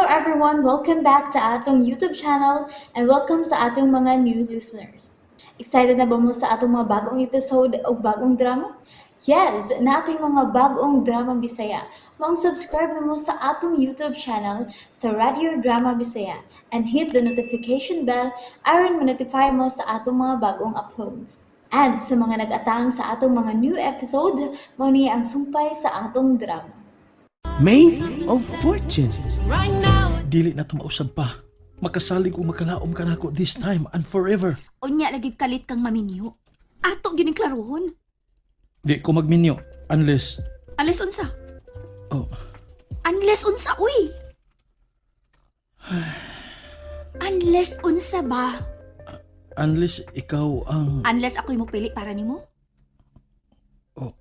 everyone! Welcome back to atong YouTube channel and welcome sa atong mga new listeners. Excited na ba mo sa atong mga bagong episode o bagong drama? Yes, nating mga bagong drama Bisaya. Maong subscribe na mo sa atong YouTube channel sa Radio Drama Bisaya and hit the notification bell aron ma-notify mo sa atong mga bagong uploads. And sa mga nag-atang sa atong mga new episode, mao ni ang sumpay sa atong drama. Maid of Fortune. Dili na tumausab pa. Makasalig o makalaom ka nako this time and forever. Unya lagi kalit kang maminyo. Ato gining klarohon. Di ko magminyo unless Unless unsa. Oh, Unless unsa uy. Unless unsa ba? Unless ikaw ang Unless ako'y mopili para nimo? Oh.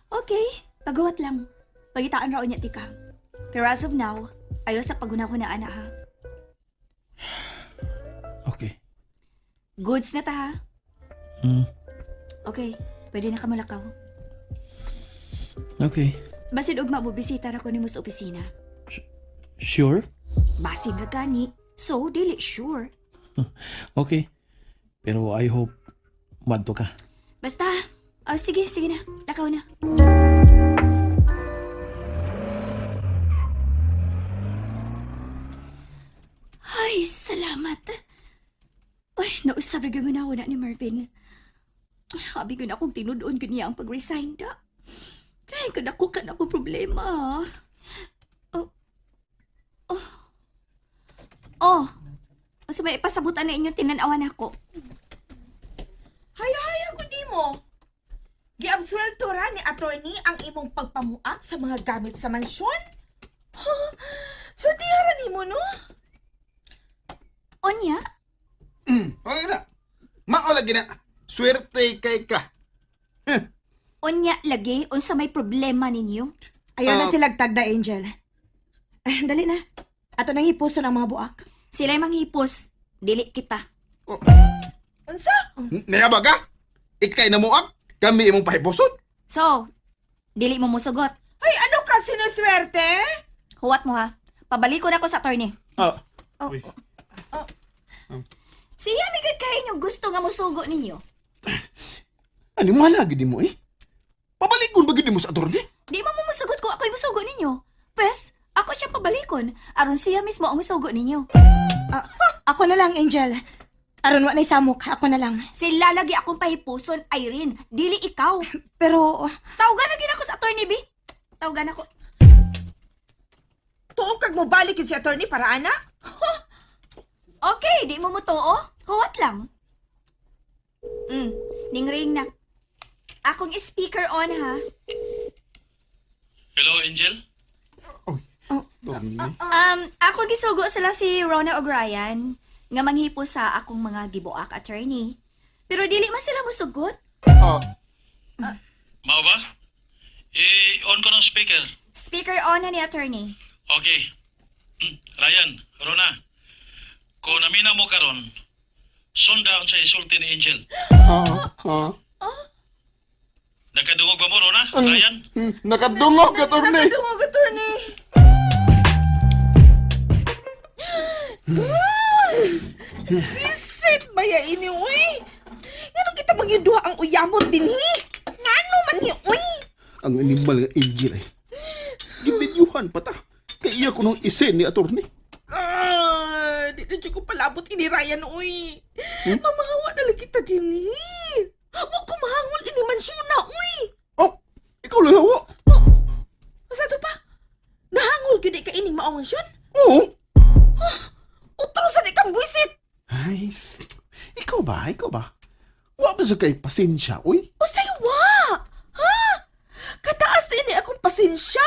Okay, paghuwat lang. Pagitaan ra unya tika. Pero as of now, ayaw sa paghuna-huna ana ha. Okay. Goods na ta ha. Okay, pwede na ka mulakaw. Okay. Basin ugma mo bisita ra ko nimo sa opisina. Sure? Basin ra gani. So, dili sure. Okay. Pero I hope madto ka. Basta, oh, sige, sige na. Lakaw na. Ay, salamat. Ay, nausab na gyud na ni Marvin. Abi ko na akong tinud-on gyud niya ang pag-resign da. Kay kadako ka na akong problema. Oh. Oh. Oh. Asa may ipasabutan na inyong tinan-awan ako. Haya-haya ko di mo. Giabsuelto ra ni attorney ang imong pagpamuak sa mga gamit sa mansyon. Huh? Swertihan ra nimo, no? Onya? Wala na. Mao lagi na. Swerte kay ka. Unya lagi unsa may problema ninyo? Ayaw na Ah. sila tagda, Angel. Eh, dali na. Ato nang hipuson ang mga buak. Sila'y manghipos, dili kita. Unsa? Niya ba ka? Ikay na muak? Kami imong pahiboson? So, dili mo musugot. Ay, ano ka sinuswerte? Huwat mo ha. Pabaliko na ko sa attorney. Ah. Oh. Uy. Siya may gud kay inyong gusto nga musugo ninyo. Ano mo lagi di mo eh? Pabalikon ba gid mo sa attorney? Di mo musugot ko ako'y musugo ninyo. Pwes, ako siyang pabalikon aron siya mismo ang musugo ninyo. Ah, ako na lang, Angel. Aron wa na'y samok, ako na lang. Sila lagi akong pahipuson, Irene. Dili ikaw. Pero, Tawagan na gid ako sa attorney, B. Tawagan ako. Tuo kag mobalik yun si attorney para ana? Okay, di mo mutuo. Huwat lang. Ning ring na. Akong speaker on ha. Hello, Angel? Attorney. Ako gisugo sila si Rona O'Brien nga manghipo sa akong mga gibuak attorney. Pero dili man sila musugot. Ah, Mao ba? I-on ko ng speaker. Speaker on na ni attorney. Okay. Ryan, Rona. Kung namina mo karon, sunda sa isulti ni Angel. ah, ah. Nakadungog ba mo, Rona? Ryan? Nakadungog, attorney. Nakadungog, attorney. Visit ba ya ini, uy? Ngano kita magyuduha ang uyamot dinhi? Ngano man ni, uy? Ang animal nga Angel eh. Gibidyuhan pa ta. Kay iya ko nung isen ni attorney. Ah, di na ko palabot ini Ryan, uy. Mamahawa na lang kita dinhi. Wa ko mahangol ini mansyon na, uy. Oh, ikaw lang hawa. Asa to pa? Nahangol gyud ka ining maong mansyon? Oo. Utro sa di kang buwisit. Ay, ikaw ba? Ikaw ba? Wa ba sa kay pasensya, uy? Usay wa! Ha? Kataas ini akong pasensya.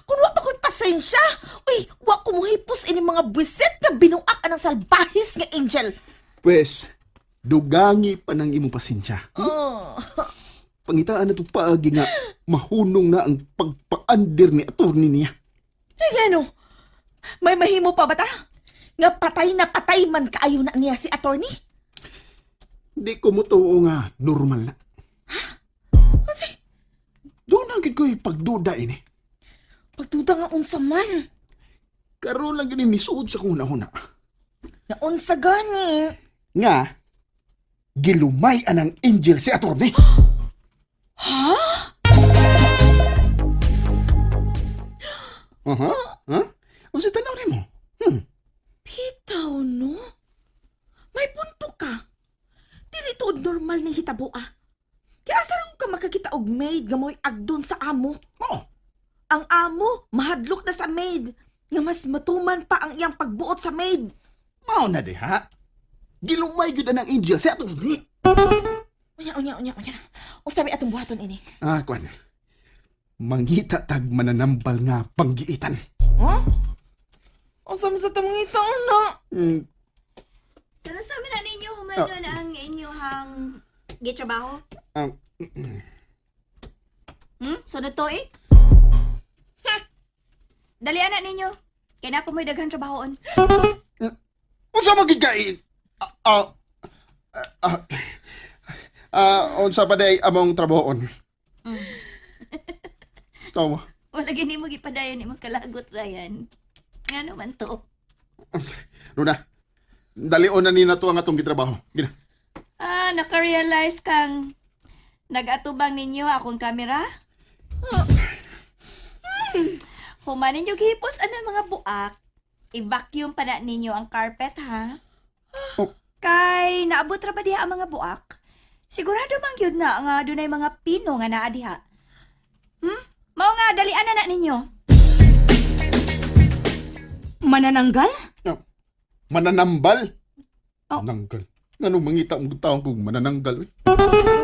Kung wa pa ko'y pasensya, uy, wa ko muhipos ini mga buwisit nga binuak anang salbahis nga angel. Pwes, dugangi pa ng imong pasensya. Oh. Pangitaan na itong paagi nga mahunong na ang pagpaandir ni attorney niya. Ay, ano? May mahimo pa ba ta? Nga patay na patay man kaayo na niya si attorney? Di ko mo tuo nga normal na. Unsay? Doon ang gid ko'y pagduda ini. Pagduda nga unsa man. Karon lang yun misuod sa kong hunahuna. Na unsa gani? Nga, gilumay anang angel si attorney. Ha? Aha. Ha? Unsa tanaw nimo? Bitaw, no? May punto ka. Dili tuod normal ning hitabo ah. Kaya asa ra ka makakita og maid nga mo'y agdon sa amo? Mao. Ang amo mahadlok na sa maid nga mas matuman pa ang iyang pagbuot sa maid. Mao na diha. Gilumay gyud anang angel si attorney. Unya, unya, unya, unya. Unsa may atong buhaton ini? Ah, kuan. Mangita tag mananambal nga panggiitan. Huh? Unsa man sa tamangita ana? Pero sa amin na ninyo humanon ang inyong gitrabaho? Sunod to eh. Dalian na ninyo. Kaya na po mo'y daghang trabahoon. Unsa man gyud kay unsa pa day among trabahoon? Tawa. Wala gini mo gipadayon imong kalagot, Ryan. Nga naman to. Luna, dalion na ni na to ang atong gitrabaho. Gina. Ah, naka-realize kang nag-atubang ninyo akong kamera? Human ninyo gihipos ana mga buak. I-vacuum pa na ninyo ang carpet, ha? Oh. Kay naabot ra ba diha ang mga buak? Sigurado man gyud na nga dunay mga pino nga naa diha. Mao nga dalian na na ninyo. Manananggal? Mananambal. Oh. Manananggal. Ngano mangita mong taong kong manananggal oy?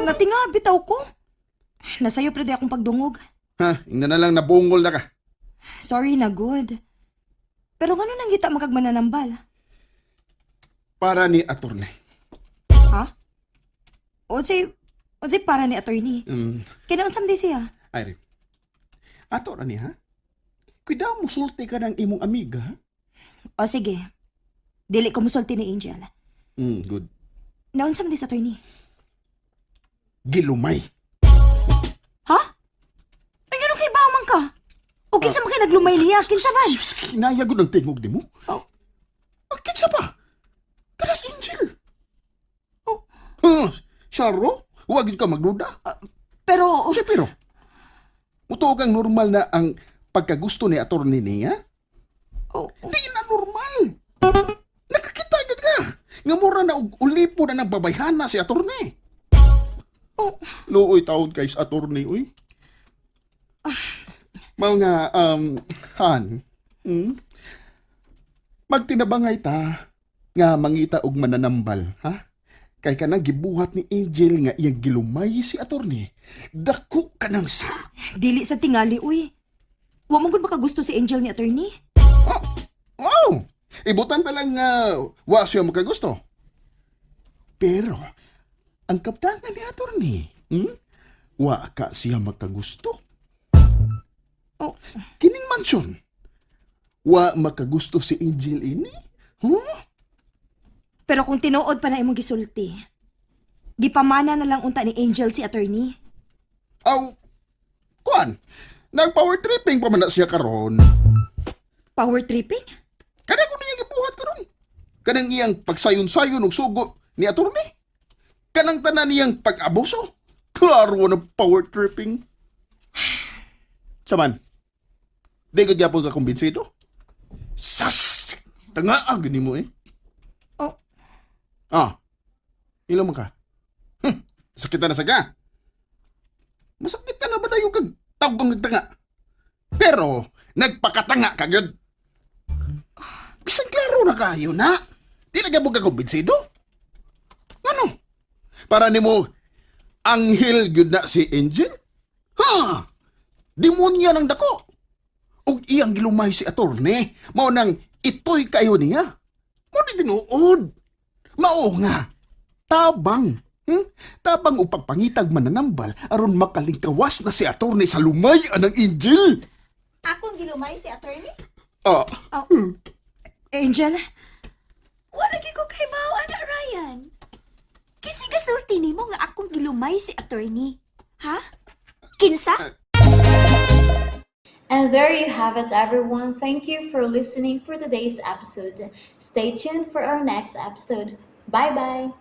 Natinga, bitaw ko. Nasayo pre di akong pagdungog. Ha, ingna na lang nabungol na ka. Sorry na good. Pero ngano nang gita makag mananambal? Para ni attorney. Ha? Unsay para ni attorney? Kinaunsa man di siya? Irene. Ato ra ni ha? Kuya musulti ka ng imong amiga. Ha? O sige. Dili ko musulti ni Angel. Good. Naunsa man di sa attorney? Gilumay. Ha? Ay, ngano kay bawo man ka? O kinsa man kay naglumay niya? Kinsa man? Sus, kinaya gud ang tingog nimo. Oh. Ah, kinsa pa? Kanas Angel. Oh. Huh, Sharo, huwag gid ka magduda. Pero, Usa pero. Mutuo kang normal na ang pagkagusto ni attorney niya? oh, Di na normal. Nakakita gid ka. Nga mura na og ulipo na ng babayhana si attorney. oh, Luoy taon kay sa attorney uy. Mao nga han. Magtinabangay ta nga mangita og mananambal, ha? Kay kanang gibuhat ni Angel nga iyang gilumay si attorney. Dako ka nang sa. dili sa tingali, uy. Wa man gud makagusto si Angel ni attorney. Wow! Ibutan pa lang nga wa siya makagusto. Pero ang kaptangan ni attorney, Wa ka siya makagusto. Oh. Kining mansyon. Wa makagusto si Angel ini? Huh? Pero kung tinuod pa na imong gisulti, gipamana na lang unta ni Angel si attorney. Aw, kuan, nag-power tripping pa man na siya karon. Power tripping? Kanang kuno niyang gibuhat karon. Kanang iyang pagsayon-sayon og sugo ni attorney. Kanang tanan niyang pag-abuso. Klaro na power tripping. Saman, di ka gyapon ka kumbinsido? Sas! Tangaag ni mo eh. Oh. Ah, ilo man ka. Sakit na sa ka. Masakit na ba dayo kag tawag ang nagtanga? Pero, nagpakatanga ka gyud. Bisan klaro na kayo na. Di na gyapon ka kumbinsido. Ano? Para nimo anghel gyud na si Angel? Ha? Demonya ng dako. Ug iyang gilumay si atorne, mao nang itoy kayo niya. Mao ni tinuod. Mao nga. Tabang. Tabang o pagpangitag mananambal aron makalingkawas na si atorne sa lumay anang Angel. Akong gilumay si attorney? Ah, Angel, Wala gyud ko kay bawo ana Ryan. Kasi gasulti nimo nga akong gilumay si attorney. Ha? Kinsa? And there you have it, everyone. Thank you for listening for today's episode. Stay tuned for our next episode. Bye bye.